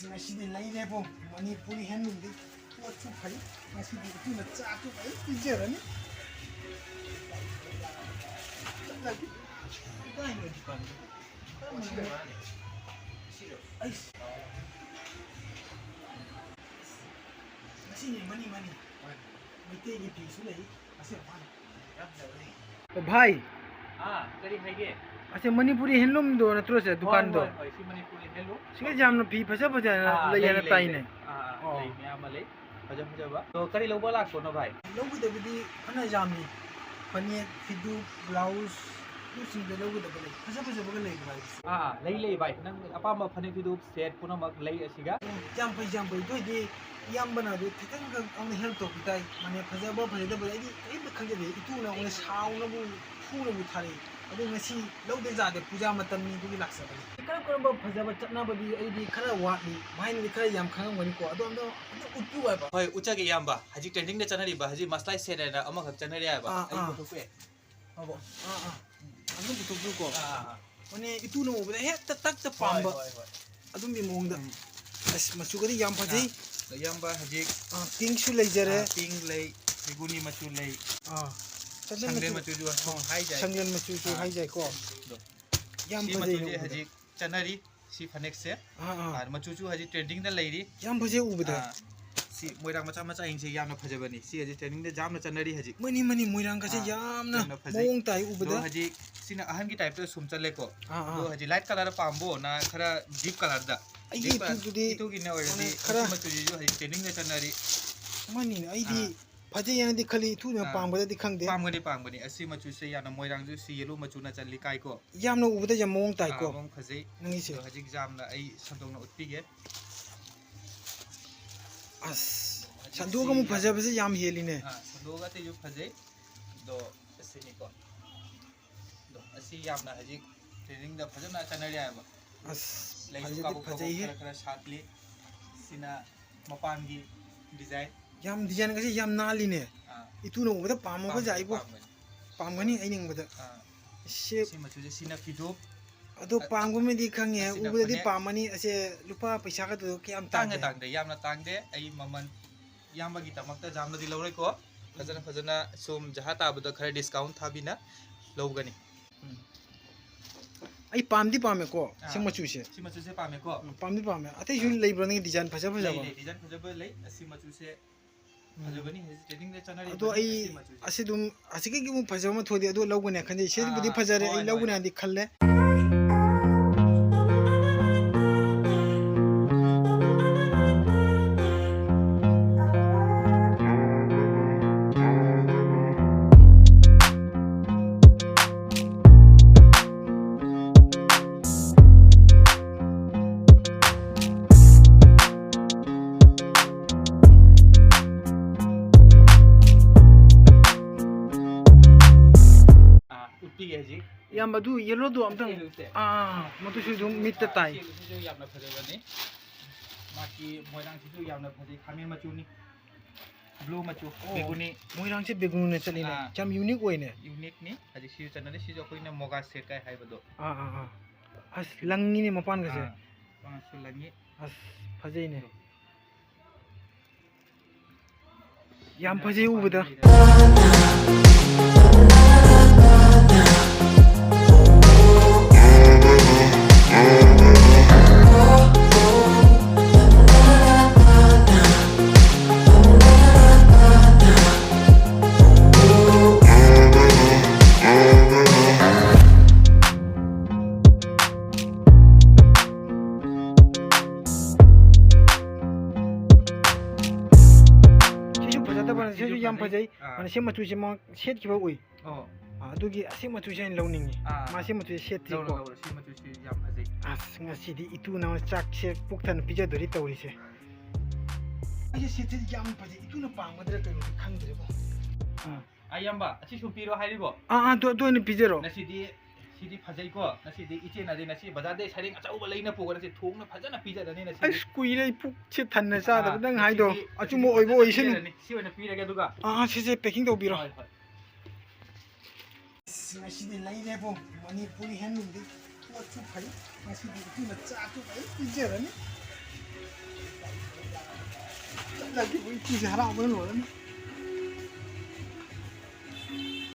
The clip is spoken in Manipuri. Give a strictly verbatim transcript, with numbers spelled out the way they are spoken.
ꯉꯁꯤꯗꯤ ꯂꯩꯔꯦꯕꯣ, ꯃꯅꯤꯄꯨꯔꯤ ꯍꯦꯟꯂꯨꯝꯗꯤ ꯄꯣꯠꯁꯨ ꯐꯩ꯫ ꯉꯁꯤꯗꯤ ꯏꯇꯨꯅ ꯆꯥꯛꯁꯨ ꯐꯖꯅ ꯄꯤꯖꯔꯅꯤ꯫ ꯆꯠꯂꯒꯦ꯫ ꯀꯗꯥꯏꯅꯣ ꯗꯨꯀꯥꯟꯗꯨꯕꯨ? ꯀꯔꯝꯕꯅꯣ? ꯑꯩꯁ꯫ ꯉꯁꯤꯅꯦ ꯃꯅꯤ ꯃꯅꯤ꯫ ꯃꯩꯇꯩꯒꯤ ꯐꯤꯁꯨ ꯂꯩ꯫ ꯑꯁꯤ ꯃꯄꯥꯟ꯫ ꯌꯥꯝ ꯐꯖꯕꯅꯤ꯫ ꯑꯦ, ꯚꯥꯏ꯫ ꯑꯥ, ꯀꯔꯤ ꯍꯥꯏꯒꯦ? ꯑꯁꯤ ꯃꯅꯤꯄꯨꯔꯤ ꯍꯦꯟꯂꯨꯝꯗꯣ ꯅꯠꯇ꯭ꯔꯣ ꯁꯦ ꯗꯨꯀꯥꯟꯗꯣ? ꯍꯣꯏ, ꯍꯣꯏ, ꯍꯣꯏ, ꯁꯤ ꯃꯅꯤꯄꯨꯔꯤ ꯍꯦꯟꯂꯨꯝ꯫ ꯁꯤꯒ ꯌꯥꯝꯅ ꯐꯤ ꯐꯖ ꯐꯖꯅ ꯑꯥ, ꯂꯩ ꯂꯩ, ꯍꯥꯏꯅ ꯂꯩ, ꯇꯥꯏꯅꯦ꯫ ꯂꯩ꯫ ꯑꯥ, ꯑꯥ, ꯑꯣ꯫ ꯂꯩ ꯃꯌꯥꯝ ꯑꯃ ꯂꯩ꯫ ꯐꯖ ꯐꯖꯕ꯫ ꯑꯗꯣ ꯀꯔꯤ ꯂꯧꯕ ꯂꯥꯛꯄꯅꯣ, ꯚꯥꯏ? ꯂꯧꯒꯗꯕꯗꯤ ꯐꯅ ꯌꯥꯝꯃꯤ꯫ ꯐꯅꯦꯛ, ꯐꯤꯗꯨ, ꯕ꯭ꯂꯥꯎꯁ, ꯑꯗꯨꯁꯤꯡꯗ ꯂꯧꯒꯗꯕ ꯂꯩ꯫ ꯐꯖ ꯐꯖꯕꯒ ꯂꯩꯕ꯭ꯔꯥ ꯍꯥꯏꯕꯁꯦ? ꯑꯥ, ꯑꯥ, ꯂꯩ, ꯂꯩ, ꯚꯥꯏ꯫ ꯅꯪ ꯑꯄꯥꯝꯕ ꯐꯅꯦꯛ, ꯐꯤꯗꯨ, ꯁꯦꯠ ꯄꯨꯝꯅꯃꯛ ꯂꯩ ꯑꯁꯤꯒ꯫ ꯑꯣ, ꯌꯥꯝ ꯐꯩ, ꯌꯥꯝ ꯐꯩ꯫ ꯑꯗꯨ ꯑꯣꯏꯗꯤ ꯏꯌꯥꯝꯕꯅ ꯑꯗꯨ ꯈꯤꯇꯪꯈꯛ ꯑꯃꯨꯛ help ꯇꯧꯕꯤ ꯇꯥꯏ꯫ ꯃꯥꯅꯦ, ꯐꯖꯕ ꯐꯖꯗꯕ ꯑꯩꯗꯤ ꯀꯔꯤꯝꯇ ꯈꯪꯖꯗꯦ꯫ ꯏꯇꯨꯅ ꯑꯣꯏꯅ ꯁꯥꯎꯅꯕꯨ ꯐꯨꯅꯕꯨ ꯊꯥꯔꯛꯏ꯫ ꯑꯗꯨ ꯉꯁꯤ ꯂꯧꯗ ꯌꯥꯗꯦ, ꯄꯨꯖꯥ ꯃꯇꯝꯅꯤ, ꯑꯗꯨꯒꯤ ꯂꯥꯛꯆꯕꯅꯤ꯫ ꯀꯔꯝ ꯀꯔꯝꯕ ꯐꯖꯕ ꯆꯠꯅꯕꯗꯤ ꯑꯩꯗꯤ ꯈꯔ ꯋꯥꯠꯂꯤ꯫ ꯚꯥꯏꯅꯗꯤ ꯈꯔ ꯌꯥꯝ ꯈꯪꯉꯝꯒꯅꯤꯀꯣ꯫ ꯑꯗꯣ ꯑꯝꯇ, ꯑꯝꯇ ꯎꯠꯄꯤꯌꯨ ꯍꯥꯏꯕ꯫ ꯍꯣꯏ, ꯎꯠꯆꯒꯦ ꯏꯌꯥꯝꯕ꯫ ꯍꯧꯖꯤꯛ trending ꯗ ꯆꯠꯅꯔꯤꯕ ꯍꯧꯖꯤꯛ ꯃꯁꯂꯥꯏ ꯁꯦꯠ ꯍꯥꯏꯅ ꯑꯃꯈꯛ ꯆꯠꯅꯔꯤ ꯍꯥꯏꯕ꯫ ꯑꯥ, ꯑꯩ ꯑꯥ꯫ ꯄꯨꯊꯣꯛꯄ ꯌꯥꯏ꯫ ꯑꯕꯣ꯫ ꯑꯥ, ꯑꯥ꯫ ꯑꯗꯨꯝ ꯄꯨꯊꯣꯛꯄꯤꯌꯨꯀꯣ꯫ ꯑꯥ, ꯑꯥ, ꯑꯥ꯫ ꯃꯅꯦ ꯏꯇꯨꯅ ꯎꯕꯗ ꯍꯦꯛꯇ ꯇꯛꯇ ꯍꯣꯏ, ꯄꯥꯝꯕ꯫ ꯍꯣꯏ, ꯍꯣꯏ꯫ ꯑꯗꯨꯝꯕꯤ ꯃꯑꯣꯡꯗ꯫ ꯎꯝ꯫ ꯑꯁ, ꯃꯆꯨꯒꯗꯤ ꯌꯥꯝ ꯐꯖꯩ꯫ ꯑꯥ, ꯏꯌꯥꯝꯕ ꯍꯧꯖꯤꯛ, ꯑꯥ, pink ꯁꯨ ꯂꯩꯖꯔꯦ꯫ ꯑꯥ, pink ꯂꯩ, ꯕꯦꯒꯨꯅꯤ ꯃꯆꯨ ꯂꯩ꯫ ꯑꯥ꯫ ꯆꯟꯗꯟ ꯁꯪꯂꯦꯟ ꯃꯆꯨ꯫ ꯃꯆꯨꯁꯨ ꯑꯗꯨꯝ ꯑꯥ, ꯍꯥꯏꯖꯥꯏ꯫ ꯁꯪꯂꯦꯟ ꯃꯆꯨꯁꯨ ꯑꯥ꯫ ꯍꯥꯏꯖꯥꯏꯀꯣ꯫ ꯑꯗꯣ ꯌꯥꯝ ꯁꯤ ꯐꯖꯩ ꯃꯆꯨꯁꯦ ꯎꯕꯗ꯫ ꯍꯧꯖꯤꯛ ꯆꯠꯅꯔꯤ꯫ ꯁꯤ ꯐꯅꯦꯛꯁꯦ꯫ ꯑꯥ, ꯑꯥ꯫ ꯑꯥ, ꯃꯆꯨꯁꯨ ꯍꯧꯖꯤꯛ trending ꯗ ꯂꯩꯔꯤ꯫ ꯌꯥꯝ ꯐꯖꯩ ꯎꯕꯗ꯫ ꯑꯥ, ꯁꯤ ꯃꯣꯏꯔꯥꯡ ꯃꯆꯥ ꯃꯆꯥꯁꯤꯡꯁꯦ ꯌꯥꯝꯅ ꯐꯖꯕꯅꯤ꯫ ꯁꯤ ꯍꯧꯖꯤꯛ trending ꯗ ꯌꯥꯝꯅ ꯆꯠꯅꯔꯤ ꯍꯧꯖꯤꯛ꯫ ꯃꯥꯅꯤ, ꯃꯥꯅꯤ, ꯃꯣꯏꯔꯥꯡꯒꯁꯦ ꯑꯥ, ꯌꯥꯝꯅ ꯌꯥꯝꯅ ꯐꯖꯩ꯫ ꯃꯑꯣꯡ ꯇꯥꯏ ꯎꯕꯗ꯫ ꯑꯗꯣ ꯍꯧꯖꯤꯛ ꯁꯤꯅ ꯑꯍꯟꯒꯤ type ꯇ ꯁꯨꯝ ꯆꯠꯂꯦꯀꯣ꯫ ꯑꯥ, ꯑꯥ꯫ ꯑꯗꯣ ꯍꯧꯖꯤꯛ light colour ꯄꯥꯝꯕ꯭ꯔꯣ, ꯅ ꯈꯔ deep colour ꯗ? ꯑꯩꯒꯤ deep colour, ꯏꯇꯨꯗꯨꯗꯤ ꯏꯇꯨꯒꯤꯅ ꯑꯣꯏꯔꯗꯤ ꯃꯥꯅꯦ, ꯈꯔ ꯃꯆꯨ ꯃꯆꯨꯁꯤꯁꯨ ꯍꯧꯖꯤꯛ trending ꯗ ꯆꯠꯅꯔꯤ꯫ ꯃꯥꯅꯤꯅꯦ, ꯑꯩꯗꯤ ꯑꯥ꯫ ꯐꯖꯩ ꯍꯥꯏꯅꯗꯤ ꯈꯜꯂꯤ, ꯏꯇꯨꯅ ꯑꯥ꯫ ꯄꯥꯝꯒꯗ꯭ꯔꯗꯤ ꯈꯪꯗꯦ꯫ ꯄꯥꯝꯒꯅꯤ, ꯄꯥꯝꯒꯅꯤ꯫ ꯑꯁꯤ ꯃꯆꯨꯁꯦ ꯌꯥꯝꯅ ꯃꯣꯏꯔꯥꯡꯁꯨ ꯁꯤ yellow ꯃꯆꯨꯅ ꯆꯜꯂꯤ ꯀꯥꯏꯀꯣ꯫ ꯌꯥꯝꯅ ꯎꯕꯗ ꯌꯥꯝ ꯃꯑꯣꯡ ꯇꯥꯏꯀꯣ꯫ ꯑꯥ, ꯃꯑꯣꯡ ꯐꯖꯩ꯫ ꯅꯪꯒꯤꯁꯦ꯫ ꯑꯗꯣ ꯍꯧꯖꯤꯛ ꯌꯥꯝꯅ ꯑꯩ ꯁꯟꯗꯣꯛꯅ ꯎꯠꯄꯤꯒꯦ꯫ ꯑꯁ, ꯍꯧꯖꯤꯛ ꯁꯟꯗꯣꯛꯑꯒ ꯁꯤ ꯑꯃꯨꯛ ꯌꯥꯝ ꯐꯖꯕꯁꯦ ꯌꯥꯝ ꯍꯦꯜꯂꯤꯅꯦ꯫ ꯑꯥ, ꯁꯟꯗꯣꯛꯑꯒ ꯑꯇꯩꯁꯨ ꯐꯖꯩ꯫ ꯑꯗꯣ ꯑꯁꯤꯅꯤꯀꯣ꯫ ꯑꯗꯣ ꯑꯁꯤ ꯌꯥꯝꯅ ꯍꯧꯖꯤꯛ trending ꯗ ꯐꯖꯅ ꯆꯠꯅꯔꯤ ꯍꯥꯏꯕ꯫ ꯑꯁ, ꯂꯩꯁꯨ ꯐꯖꯗꯤ ꯀꯥꯕꯣꯛ ꯀꯥꯕꯣꯛ ꯐꯖꯩꯍꯦ꯫ ꯈꯔ ꯈꯔ ꯁꯥꯠꯂꯤ꯫ ꯁꯤꯅ ꯃꯄꯥꯟꯒꯤ design꯫ ꯌꯥꯝ design ꯒꯁꯦ ꯌꯥꯝ ꯅꯥꯜꯂꯤꯅꯦ꯫ ꯑꯥ꯫ ꯏꯇꯨꯅ ꯎꯕꯗ ꯄꯥꯝꯃꯒ ꯄꯥꯝꯒꯅꯤ, ꯌꯥꯏꯕꯣ꯫ ꯄꯥꯝꯒꯅꯤ꯫ ꯄꯥꯝꯒꯅꯤ ꯑꯩꯅ ꯎꯕꯗ꯫ ꯑꯥ꯫ ꯁꯦ-, ꯁꯤ ꯃꯆꯨꯁꯦ, ꯁꯤꯅ ꯐꯤꯗꯨꯞ꯫ ꯑꯗꯣ ꯄꯥꯝꯒꯨꯝꯕꯗꯤ ꯈꯪꯉꯦ, ꯑꯁꯤꯅ ꯎꯕꯗꯗꯤ ꯐꯅꯦꯛ꯫ ꯄꯥꯝꯃꯅꯤ꯫ ꯑꯁꯦ ꯂꯨꯄꯥ ꯄꯩꯁꯥꯒꯗꯣ ꯀꯌꯥꯝ ꯇꯥꯡꯉꯦ, ꯇꯥꯡꯒꯦ? ꯇꯥꯡꯗꯦ, ꯌꯥꯝꯅ ꯇꯥꯡꯗꯦ꯫ ꯑꯩ ꯃꯃꯜ ꯏꯌꯥꯝꯕꯒꯤꯗꯃꯛꯇ ꯌꯥꯝꯅꯗꯤ ꯂꯧꯔꯣꯏꯀꯣ꯫ ꯐꯖꯅ, ꯐꯖꯅ ꯁꯨꯝ ꯖꯍꯥ ꯇꯥꯕꯗ ꯈꯔ discount ꯊꯥꯕꯤꯅ ꯂꯧꯒꯅꯤ꯫ ꯎꯝ꯫ ꯑꯩ ꯄꯥꯝꯗꯤ ꯄꯥꯝꯃꯦꯀꯣ, ꯑꯥ꯫ ꯁꯤ ꯃꯆꯨꯁꯦ꯫ ꯁꯤ ꯃꯆꯨꯁꯦ ꯄꯥꯝꯃꯦꯀꯣ? ꯎꯝ, ꯄꯥꯝꯗꯤ ꯄꯥꯝꯃꯦ꯫ ꯑꯇꯩꯁꯨ ꯑꯥ꯫ ꯂꯩꯕ꯭ꯔꯣ ꯅꯪꯒꯤ design ꯐꯖ ꯐꯖꯕ? ꯂꯩ, ꯂꯩ, design ꯐꯖꯕ ꯂꯩ꯫ ꯑꯁꯤ ꯃꯆꯨꯁꯦ ꯎꯝ꯫ ꯐꯖꯕꯅꯤ, ꯍꯧꯖꯤꯛ trading ꯗ ꯆꯠꯅꯔꯤꯕꯅꯤ ꯑꯗꯣ ꯑꯩ ꯑꯁꯤ ꯃꯆꯨꯁꯦ꯫ ꯑꯁꯤ ꯑꯗꯨꯝ, ꯑꯁꯤꯒꯤ ꯑꯃꯨꯛ ꯐꯖꯕ ꯑꯃ ꯊꯣꯛꯑꯗꯤ ꯑꯗꯨ ꯂꯧꯒꯅꯤ ꯈꯟꯖꯩ꯫ ꯁꯤꯕꯨꯗꯤ ꯑꯥ, ꯐꯖꯔꯦ, ꯍꯣꯏ, ꯑꯩ ꯍꯣꯏ, ꯂꯧꯒꯅꯤ ꯍꯣꯏ꯫ ꯍꯥꯏꯅꯗꯤ ꯈꯜꯂꯦ꯫ ꯑꯥ, ꯎꯠꯄꯤꯒꯦ ꯍꯧꯖꯤꯛ꯫ ꯏꯌꯥꯝꯕ, ꯑꯗꯨ yellow ꯗꯣ ꯑꯝꯇꯪ꯫ Yellow ꯁꯦ? ꯑꯥ, ꯑꯥ, ꯃꯗꯨꯁꯨ ꯑꯗꯨꯝ ꯃꯤꯠꯇ ꯑꯥ, ꯇꯥꯏ꯫ Yellow ꯁꯤꯁꯨ ꯌꯥꯝꯅ ꯐꯖꯕꯅꯤ꯫ ꯃꯥꯒꯤ ꯃꯣꯏꯔꯥꯡꯁꯤꯁꯨ ꯌꯥꯝꯅ ꯐꯖꯩ, ꯈꯥꯃꯦꯟ ꯃꯆꯨꯅꯤ꯫ Blue ꯃꯆꯨ, ꯑꯣ, ꯕꯦꯒꯨꯅꯤ꯫ ꯃꯣꯏꯔꯥꯡꯁꯦ ꯕꯦꯒꯨꯅꯤꯅ ꯆꯠꯂꯤꯅꯦ꯫ ꯑꯥ꯫ ꯌꯥꯝ unique ꯑꯣꯏꯅꯦ꯫ Unique ꯅꯤ꯫ ꯍꯧꯖꯤꯛ ꯁꯤꯁꯨ ꯆꯠꯅꯔꯤ꯫ ꯁꯤꯁꯨ ꯑꯩꯈꯣꯏꯅ ꯃꯣꯒꯥ ꯁꯦꯀꯥꯏ ꯍꯥꯏꯕꯗꯣ꯫ ꯑꯥ, ꯑꯥ, ꯑꯥ꯫ ꯑꯁ, ꯂꯪꯉꯤꯅꯦ ꯃꯄꯥꯟꯒꯁꯦ꯫ ꯑꯥ, ꯃꯄꯥꯟꯁꯨ ꯂꯪꯉꯤ꯫ ꯑꯁ, ꯐꯖꯩꯅꯦ꯫ ꯑꯗꯣ꯫ ꯌꯥꯝ ꯐꯖꯩ ꯎꯕꯗ꯫ ꯁꯤꯁꯨ ꯐꯖꯗꯕ, ꯁꯤꯁꯨ ꯁꯤꯁꯨ ꯌꯥꯝ ꯐꯖꯩ꯫ ꯐꯖꯩ꯫ ꯑꯥ꯫ ꯃꯥꯅ ꯁꯤ ꯃꯆꯨꯁꯦ ꯃꯥ ꯁꯦꯠꯈꯤꯕ ꯎꯏ꯫ ꯑꯣ꯫ ꯑꯥ, ꯑꯗꯨꯒꯤ ꯑꯁꯤ ꯃꯆꯨꯁꯦ ꯑꯩꯅ ꯂꯧꯅꯤꯡꯉꯤ꯫ ꯑꯥ꯫ ꯃꯥ ꯁꯤ ꯃꯆꯨꯁꯦ ꯁꯦꯠꯇ꯭ꯔꯤꯀꯣ꯫ ꯂꯧꯔꯣ, ꯂꯧꯔꯣ, ꯁꯤ ꯃꯆꯨꯁꯤ ꯌꯥꯝ ꯐꯖꯩ꯫ ꯑꯁ, ꯉꯁꯤꯗꯤ ꯏꯇꯨꯅ ꯆꯥꯛꯁꯦ ꯄꯨꯛ ꯊꯟꯅ ꯄꯤꯖꯗꯣꯔꯤ ꯇꯧꯔꯤꯁꯦ꯫ ꯑꯩꯁꯦ ꯁꯦꯠꯁꯦ ꯌꯥꯝ ꯐꯖꯩ, ꯏꯇꯨꯅ ꯄꯥꯝꯒꯗ꯭ꯔꯥ ꯀꯩꯅꯣꯗꯤ ꯈꯪꯗ꯭ꯔꯦꯀꯣ꯫ ꯑꯥ꯫ ꯑꯥ, ꯏꯌꯥꯝꯕ, ꯑꯁꯤ ꯁꯨꯝ ꯄꯤꯔꯣ ꯍꯥꯏꯔꯤꯕꯣ? ꯑꯥ, ꯑꯥ, ꯑꯗꯨ, ꯑꯗꯨ ꯑꯣꯏꯅ ꯄꯤꯖꯔꯣ꯫ ꯉꯁꯤꯗꯤ ꯁꯤꯗꯤ ꯐꯖꯩꯀꯣ꯫ ꯉꯁꯤꯗꯤ ꯏꯆꯦꯅꯗꯤ ꯉꯁꯤ ꯕꯖꯥꯔꯗꯩ ꯁꯔꯦꯡ ꯑꯆꯧꯕ ꯂꯩꯅ ꯄꯨꯈ꯭ꯔꯁꯤ, ꯊꯣꯡꯅ ꯐꯖꯅ ꯄꯤꯖꯔꯅꯤ ꯉꯁꯤꯗꯤ꯫ ꯑꯁ, ꯀꯨꯏꯔꯦ ꯑꯩ ꯄꯨꯛꯁꯦ ꯊꯟꯅ ꯆꯥꯗꯕ꯫ ꯑꯥ, ꯅꯪ ꯍꯥꯏꯗꯣ ꯉꯁꯤꯗꯤ, ꯑꯆꯨꯝꯕ ꯉꯁꯤꯗꯤ ꯑꯣꯏꯕ ꯐꯖꯅ ꯑꯣꯏꯁꯅꯨ꯫ ꯄꯤꯖꯔꯅꯤ꯫ ꯁꯤ ꯑꯣꯏꯅ ꯄꯤꯔꯒꯦ ꯑꯗꯨꯒ꯫ ꯑꯥ, ꯁꯤꯁꯦ packing ꯇꯧꯕꯤꯔꯣ꯫ ꯍꯣꯏ, ꯍꯣꯏ꯫ ꯑꯁ, ꯉꯁꯤꯗꯤ ꯂꯩꯔꯦꯕꯣ, ꯃꯅꯤꯄꯨꯔꯤ handloom ꯗꯤ꯫ ꯆꯥꯛꯁꯨ ꯐꯩ꯫ ꯉꯁꯤꯗꯤ ꯏꯇꯨꯅ ꯆꯥꯛꯁꯨ ꯐꯖꯅ ꯄꯤꯖꯔꯅꯤ꯫ ꯆꯠꯂꯒꯦ, ꯏꯇꯨꯁꯦ ꯍꯔꯥꯎꯕꯅ ꯂꯣꯏꯔꯅꯤ꯫